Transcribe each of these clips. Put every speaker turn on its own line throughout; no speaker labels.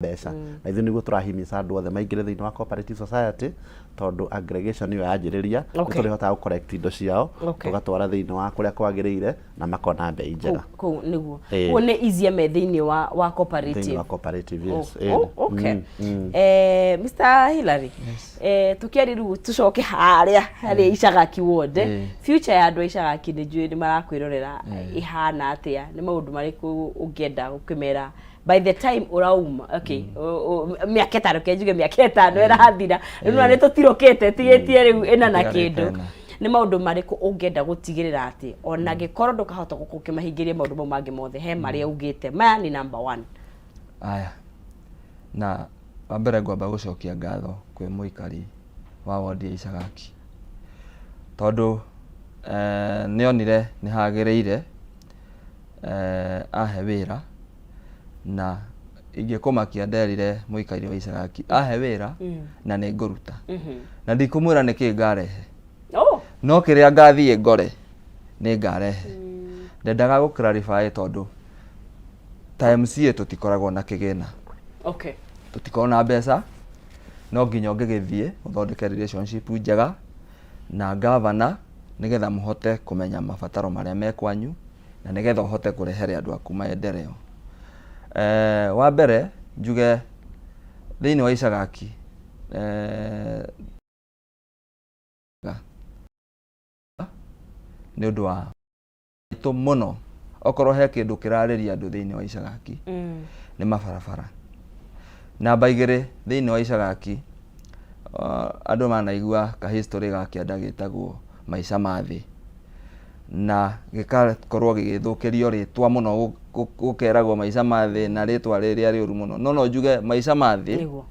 Mbeca na ithuĩ nĩguo tũrahimisa andũ othe maingĩre thĩinĩ wa cooperative society, tondũ aggregation ĩyo yanjĩrĩria nĩ tũrĩhotaga gũ collect indo ciao, tũgatwara thĩinĩ wa kũrĩa kwagĩrĩire na makona mbei njega.
Kũu nĩguo. Kũu nĩ easier me thĩinĩ wa cooperative.
Thĩinĩ wa cooperative, yes.
Oh, okay. Mr. Hillary, tũkĩari rĩu tũcoke harĩa harĩ Icagaki ward. Future ya andũ a Icagaki, nĩ njũĩ nĩ marakwĩrorera, ĩhana atĩa? Nĩ maũndũ marĩkũ ũngĩenda gũkĩmera by the time ũrauma? Okay, mĩaka 5, ke njuge mĩaka 5 ĩrathira rĩu, na nĩ tũtirũkĩte tigĩtie rĩu ĩna na
Ĩtigarĩte
kĩndũ.
ĩna.
Nĩ maũndũ marĩkũ ũngĩenda gũtigĩrĩra atĩ ona gĩkorwo ndũkahota gũkorwo ũkĩmahingĩria maũndũ mau mangĩ mothe, he marĩa ugĩte maya nĩ number one?
Aya, na wa mbere ngwamba gũcokia ngatho kwĩ mũikari wa wondi ya Icagaki, tondũ nĩonire nĩ hagĩrĩire ahe wĩra, na ingĩkũmakia nderire mũikari wa Icagaki ahe wĩra na nĩ ngũruta, na ndikũmwĩra nĩkĩ ngarehe, no kĩrĩa ngathiĩ ngore nĩ ngarehe. Ndendaga gũ clarify tondũ ta MCA tũtikoragwo na kĩgĩna, tũtikoragwo na mbeca. No nginya ũngĩgĩthiĩ ũthondeke relationship njega na gavana nĩgetha mũhote kũmenya mabataro marĩa me kwanyu na nĩgetha ũhote kũrehere andũ aku maendeleo. Wa mbere njuge thĩinĩ wa Icagaki nĩ ũndũ wa itũ mũno, okorwo he kĩndũ kĩrarĩria andũ thĩinĩ wa Icagaki nĩ mabarabara. Namba 2, thĩinĩ wa Icagaki andũ manaigua ka history ga kĩanda gĩtagwo Maica ma Thĩ, na gĩgakorwo gĩgĩthũkĩrio rĩtwa mũno, gũkeragwo Maica ma Thĩ na rĩtwa rĩrĩa rĩũru mũno, no no njuge Maica ma Thĩ,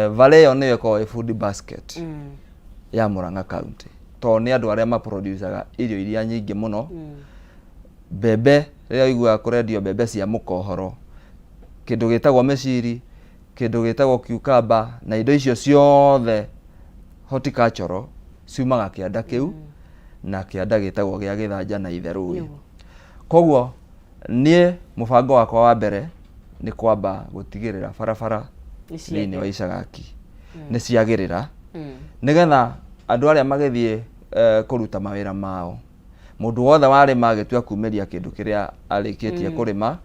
valley ĩyo nĩyo ĩkoragwo ĩ food basket ya Murang'a County, tondũ nĩ andũ arĩa maproducaga irio iria nyingĩ mũno. Mbembe, rĩrĩa ũiguaga kũrendio mbembe cia mũkohoro, kĩndũ gĩtagwo mĩciri, kĩndũ gĩtagwo cucumber, na indo icio ciothe horticultural ciumaga kĩanda kĩu na kĩanda gĩtagwo gĩa Gĩthanja na Itherũĩ. Koguo niĩ mũbango wakwa wa mbere nĩ kwamba gũtigĩrĩra barabara
nĩ
thĩinĩ wa
ciagĩra.
Icagaki nĩ ciagĩrĩra, nĩgetha andũ arĩa magĩthiĩ kũruta mawĩra mao, mũndũ wothe warĩma agĩtua kumĩria kĩndũ kĩrĩa arĩkĩtie kũrĩma,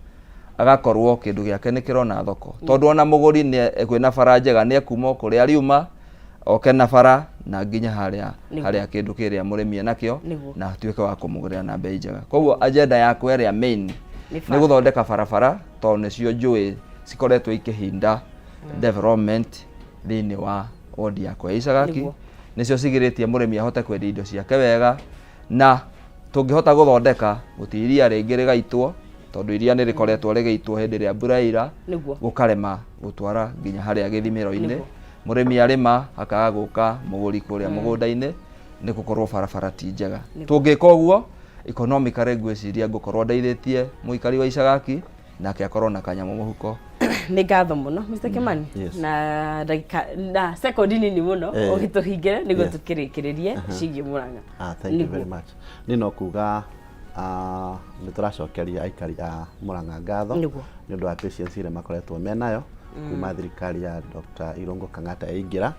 agakorwo kĩndũ gĩake nĩ kĩrona thoko, tondũ ona mũgũri nĩ kwĩna bara njega nĩ ekuma o kũrĩa ariuma oke na bara na nginya harĩa harĩa kĩndũ kĩrĩa mũrĩmi enakĩo na atuĩke wa kũmũgũrĩra na bei njega. Koguo agenda yakwa ĩrĩa main
nĩ
nĩ
bara.
Gũthondeka barabara, tondũ nĩcio njũĩ cikoretwo ikĩhinda development thĩinĩ wa wodi yakwa ya Icagaki. Nĩcio cigirĩtie mũrĩmi ahote kwendia indo ciake wega, na tũngĩhota gũthondeka gũtirĩ iria rĩngĩ rĩgaitwo, tondũ iria nĩ rĩkoretwo rĩgĩitwo hĩndĩ ĩrĩa mbura yaira, gũkarema gũtwara nginya harĩa gĩthimĩro-inĩ. Mũrĩmi arĩma akaga gũka mũgũri kũrĩa mũgũnda-inĩ nĩ gũkorwo barabara ti njega. Tũngĩka ũguo, economically ngwĩciria ngũkorwo ndeithĩtie mũikari wa Icagaki nake akorwo na kanyamũ mũhuko.
Nĩ ngatho mũno, Mr. Kimani.
Yes.
Na ndagĩka na sekondi nini mũno ũgĩtũhingĩre nĩguo tũkĩrĩkĩrĩrie ciĩgiĩ Murang'a.
Ah, thank you very much. Niĩ no kuga nĩ tũracokeria aikari a Murang'a ngatho nĩ ũndũ wa patience ĩrĩa makoretwo menayo kuma thirikari ya Dr. Irungu Kang'ata yaingĩra.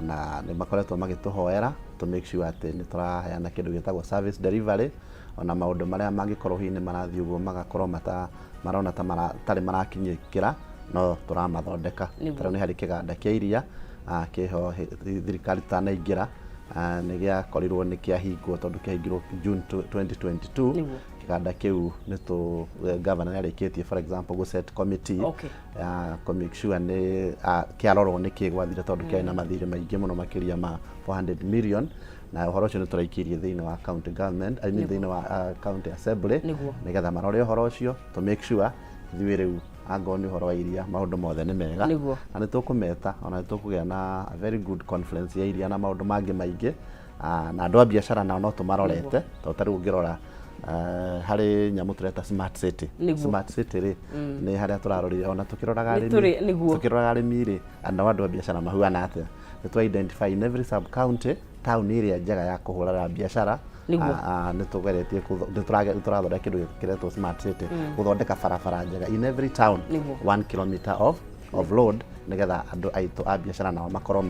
Na nĩ makoretwo magĩtũhoera to make sure atĩ nĩ tũraheana kĩndũ gĩtagwo service delivery, ona maũndũ marĩa mangĩkorwo hihi nĩ marathiĩ ũguo magakorwo mata marona ta matarĩ marakinyĩkĩra, no tũramathondeka. Ta rĩu nĩ harĩ kĩganda kĩa iria kĩho thirikari tũtanaingĩra, nĩ gĩakorirwo nĩ kĩahingwo tondũ kĩahingirwo June 2022. Kĩganda kĩu nĩ tũ governor nĩ arĩkĩtie, for example, gũ set committee ya kũ make sure nĩ kĩarorwo nĩ kĩ gwathire, tondũ kĩarĩ na mathirĩ maingĩ mũno makĩria ma 400 million, na ũhoro ũcio nĩ tũraikĩrie thĩinĩ wa county government, I mean, thĩinĩ wa county assembly, nĩgetha marore ũhoro ũcio to make sure ithuĩ rĩu angorwo nĩ ũhoro wa iria maũndũ mothe nĩ mega. Na nĩ tũkũmeta ona nĩ tũkũgĩa na a very good conference ya iria na maũndũ mangĩ maingĩ. Na andũ a biacara nao no tũmarorete, tondũ ta rĩu ũngĩrora harĩ nyamũ tũreta smart city. Smart city rĩ, nĩ harĩa tũrarorire ona tũkĩroraga
Nĩ
arĩmi, tũkĩroraga arĩmi rĩ, nao andũ a biacara mahuana atĩa. Nĩ tũ identify in every sub county taũni ĩrĩa njega ya kũhũraga biacara.
Nĩguo.
Nĩ tũgeretie nĩ tũrathondeka kĩndũ kĩretwo smart city, gũthondeka barabara njega in every town,
Nĩguo.
1 kilometer of road, nĩgetha andũ aitũ a biacara nao makorwo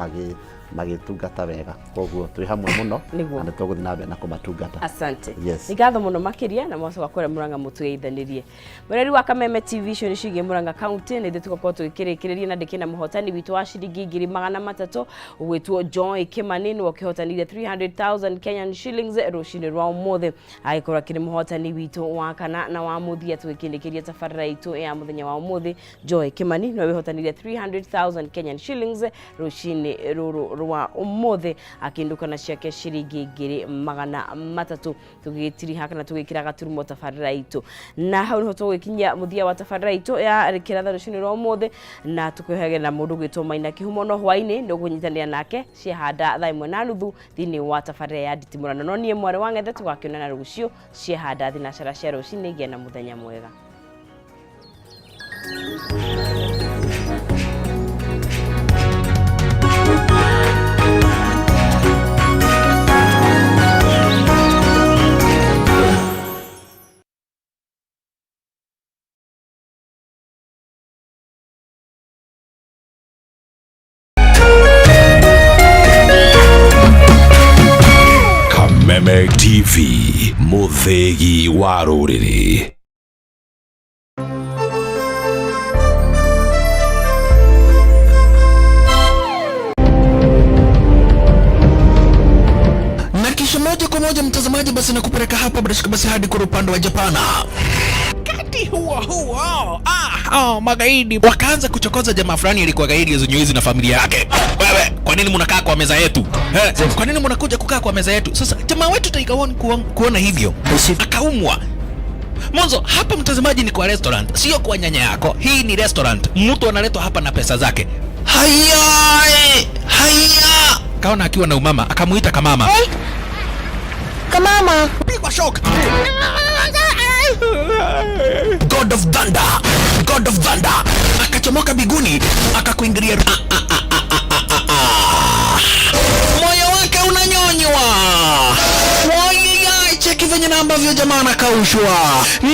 magĩtungata wega. Koguo twĩ hamwe mũno
Nĩguo.
na nĩ tũgũthiĩ na mbere na kũmatungata.
Asante.
Yes.
Nĩ ngatho mũno makĩria na mwacoka kũrĩa Mũrang'a mũtũgeithanĩrie. Mwĩrori wa Kameme TV, icio nĩ ciĩgiĩ Mũrang'a County na ithuĩ tũgakorwo tũgĩkĩrĩkĩrĩria na ndĩkĩna mũhotani witũ wa ciringi 300,000 ũgwĩtwo Joy Kimani, nĩwe ũkĩhotanire 300,000 Kenyan shillings rũcinĩ rwa ũmũthĩ, agĩkorwo akĩrĩ mũhotani witũ wa kana na wa mũthia tũgĩkĩrĩkĩria tabarĩra itũ ya mũthenya wa ũmũthĩ. Joy Kimani nĩwe wĩhotanire 300,000 Kenyan shillings rũcinĩ rũrũ rwa ũmũthĩ, akĩindũka na ciake ciringi 300,000, tũgĩtiriha kana tũgĩkĩra gaturumo tabarĩra itũ. Na hau nĩho tũgũgĩkinyia mũthia wa tabarĩra itũ ya kĩratha rũcinĩ rwa ũmũthĩ, na tũkwĩhagĩra na mũndũ ũgwĩtwo Maina Kĩhumo, no hwaĩ-inĩ nĩ ũkũnyitanĩra nake ciahanda thaa 1:30 thĩinĩ wa tabarĩra ya nditimũrano. No niĩ mwarĩ wa ng'ethe, tũgakĩonana rũciũ ciahanda thinacara cia rũcinĩ. Gĩa na mũthenya mwega.
Kameme TV, mũthĩgi wa rũrĩrĩ.
Na kisha moja kwa moja, mtazamaji, basi nakupeleka hapa bila shaka basi hadi kwa upande wa Japana. Wakati huo huo, oh, magaidi wakaanza kuchokoza jamaa fulani alikuwa gaidi ya na familia yake. Wewe, kwa nini mnakaa kwa meza yetu? Eh, kwa nini mnakuja kukaa kwa meza yetu? Sasa jamaa wetu Tiger One kuona hivyo akaumwa. Mwanzo hapa, mtazamaji, ni kwa restaurant, sio kwa nyanya yako. Hii ni restaurant, mtu analetwa hapa na pesa zake. Haya, haya, kaona akiwa na umama, akamuita kamama.
Kamama.
Pigwa shock. God of Thunder, God of Thunder akachomoka biguni akakuingilia. Ah, ah, ah, ah, ah, ah, ah. Moyo wake unanyonywa. Wayai, cheki venye na ambavyo jamaa anakaushwa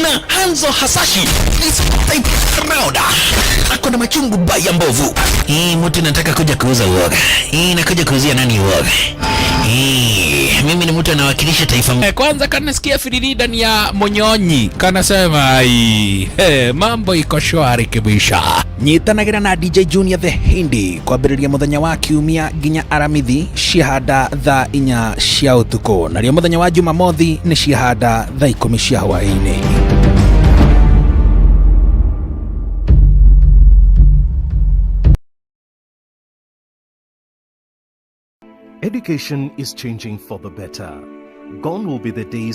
na Hanzo Hasashi is type round. Ako na machungu baya mbovu. Hii mtu nataka kuja kuuza uoga. Hii nakuja kuuzia nani uoga? Hii mimi ni mtu anawakilisha taifa.
Kwanza kanasikia firiri ndani ya munyonyi, kanasema ai, mambo iko shwari kibisha.
Nyitanagĩra na DJ Junior the Hindi kwambĩrĩria mũthenya wa kiumia nginya aramithi ciahanda thaa 4 cia ũtukũ, narĩo mũthenya wa jumamothi nĩ ciahanda thaa 10 cia hwaĩ-inĩ.
Education is changing for the better. Gone will be the days